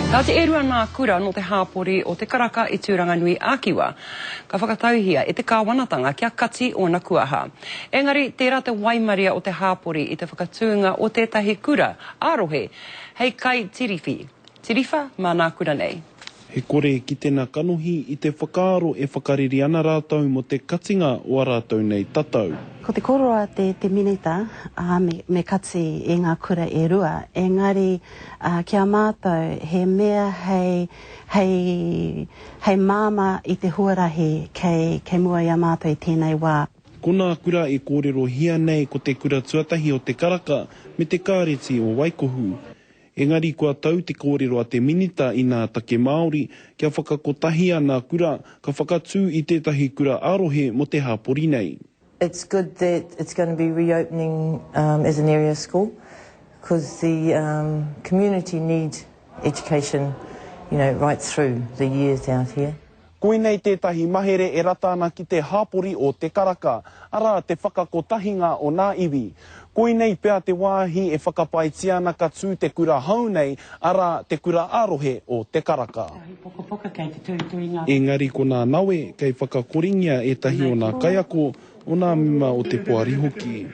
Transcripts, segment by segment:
Nā te erua nā kura nō te hāpori o Te Karaka i Tūranganui a Kiwa, ka whakatauhia e te kāwanatanga kia kati ōna kuaha. Engari, tērā te waimaria o te hāpori i te whakatūnga o tētahi kura ā-rohe hei kai tiriwhi, tiriwha mā nā kura nei. He kore e kitena kanohi i te whakaaro e whakareri ana rātou mō te katinga o a rātou nei tatau. Ko te kōrero a te te Minita, ā, me, me kati i ngā kura e rua, engari, ā, ki a mātou, he mea hei, hei, hei māmā i te huarahi kei, kei mua i a mātou i tēnei wā. Ko nā kura e kōrerohia nei ko te kura tuatahi o Te Karaka me te Kāreti o Waikohu. Engari kua tau te kōrero a te Minita i nā take Māori kia whakakotahia nā kura ka whakatū i tētahi kura ā-rohe mō te hapori nei. It's good that it's going to be reopening as an area school because the community need education you know right through the years out here. Koinei tētahi mahere e rata ana ki te hapori o Te Karaka, arā, te whakakotahinga o nā iwi. Koinei pea te wāhi e whakapaetia ana ka tū te kura hou nei, arā, te kura ā-rohe o Te Karaka. Engari ko nā nawe kei whakakorengia ētahi o nā kaiako, o nā mema o te poari hoki.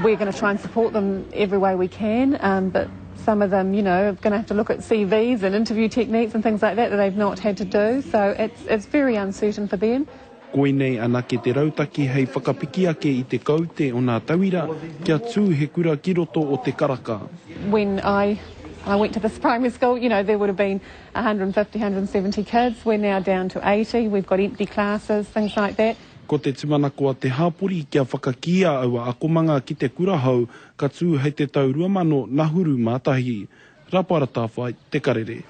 We're going to try and support them every way we can, but some of them, you know, are going to have to look at CVs and interview techniques and things like that that they've not had to do, so it's, it's very uncertain for them. Koinei anake te rautaki hei whakapiki ake i te kaute o nā tauira kia tū he kura ki roto o Te Karaka. When I, I went to this primary school, you know, there would have been 150, 170 kids. We're now down to 80. We've got empty classes, things like that. Ko te tumanako a te hapori kia whakakīia aua akomanga ki te kura hou ka tū hei te tau 2021. Rapara Tawhai, Te Karere.